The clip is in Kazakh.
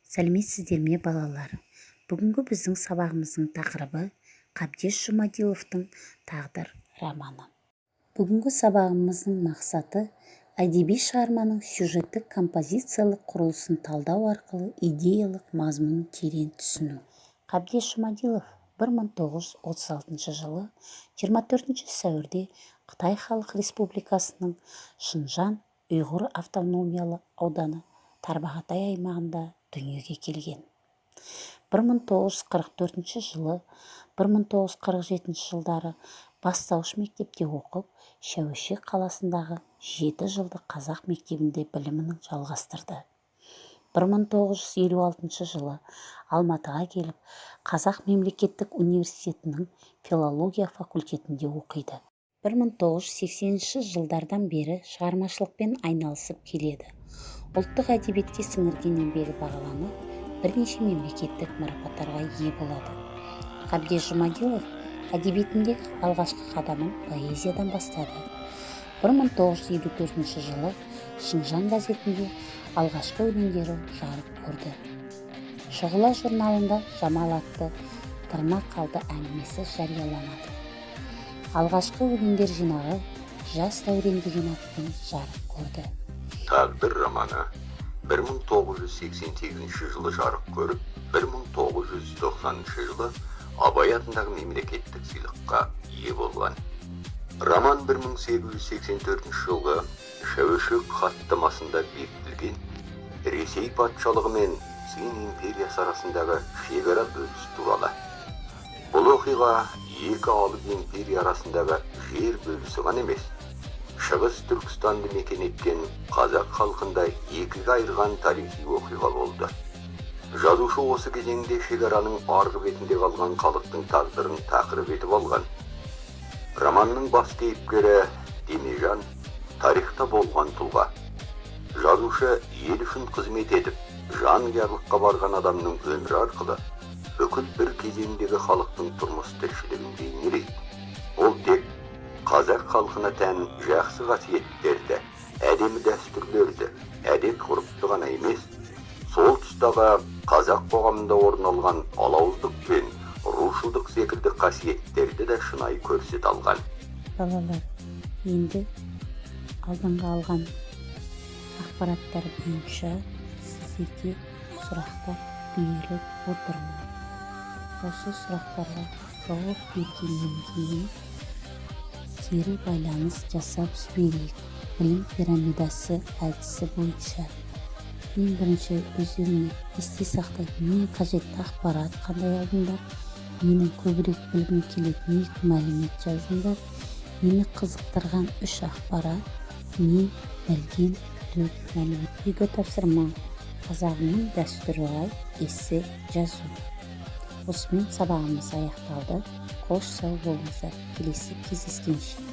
Сәлеметсіздер ме, балалар! Бүгінгі біздің сабағымыздың тақырыбы – Қабдеш Жұмаділовтың «Тағдыр» романы. Бүгінгі сабағымыздың мақсаты: әдеби шығарманың сюжеттік-композициялық құрылысын талдау арқылы идеялық мазмұнын терең түсіну. Қабдеш Жұмаділов 1936 жылы 24 сәуірде Қытай Халық Республикасының Шыңжаң Ұйғыр автономиялы ауданы Тарбағатай аймағында дүниеге келген. 1944 жылы, 1947 жылдары бастауыш мектепте оқып, Шәуешек қаласындағы 7 жылдық қазақ мектебінде білімін жалғастырды. 1956 жылы Алматыға келіп, Қазақ мемлекеттік университетінің филология факультетінде оқиды. 1980 жылдардан бері шығармашылықпен айналысып келеді. Ұлттық әдебиетке сіңірген еңбегі бағаланып, бірнеше мемлекеттік марапаттарға ие болады. Қабдеш Жұмаділов әдебиетіндегі алғашқы қадамын поэзиядан бастады. 1954 жылы «Шыңжаң» газетінде алғашқы өлеңдері жарық көрді. «Шұғыла» журналында «Жамал» атты тырна қалды әңгімесі жарияланады. Алғашқы өлеңдер жинағы «Жас дәурен» деген атпен жарық көрді. «Тағдыр» романы 1988 жылы жарық көріп, 1990 жылы Абай атындағы мемлекеттік сыйлыққа ие болған. Роман 1884 жылғы Шәуешек хаттамасында бекітілген Ресей патшалығы мен Цин империясы арасындағы шекара бөлісі туралы. Бұл оқиға екі алып империя арасындағы жер бөлісі ғана емес, Шығыс Түркістанды мекен еткен қазақ халқын да екіге айырған тарихи оқиға болды. Жазушы осы кезеңде шекараның арғы бетінде қалған халықтың тағдырын тақырып етіп алған. Романның бас кейіпкері Демежан тарихта болған тұлға. Жазушы ел үшін қызмет етіп, жанқиярлыққа барған адамның өмірі арқылы бүкіл бір кезеңдегі халықтың тұрмыс тіршілігін бейнелейді. Ол тек қазақ халқына тән жақсы қасиеттерді, әдемі дәстүрлерді, әдет ғұрыпты ғана емес, сол тұстағы қазақ қоғамында орын алған алауыздық пен рушылдық секілді қасиеттерді де шынайы көрсете алған. Балалар, енді алдыңғы алған ақпараттар бойынша сіздерге сұрақтар беріп отырмын. Осы сұрақтарға жауап бергеннен кейін кері байланыс жасап жіберейік. Білім пирамидасы әдісі бойынша ең бірінші өздеріңе есте сақтайтын ең қажетті ақпарат қандай алдыңдар, менің көбірек білгім келетін екі мәлімет жазыңдар, мені қызықтырған үш ақпарат, мен білген төрт мәлімет. Үйге тапсырма: «Қазағымның дәстүрі ай» эссе жазу. Осымен сабағымыз аяқталды. Қош, сау болыңыздар, келесі кездескенше!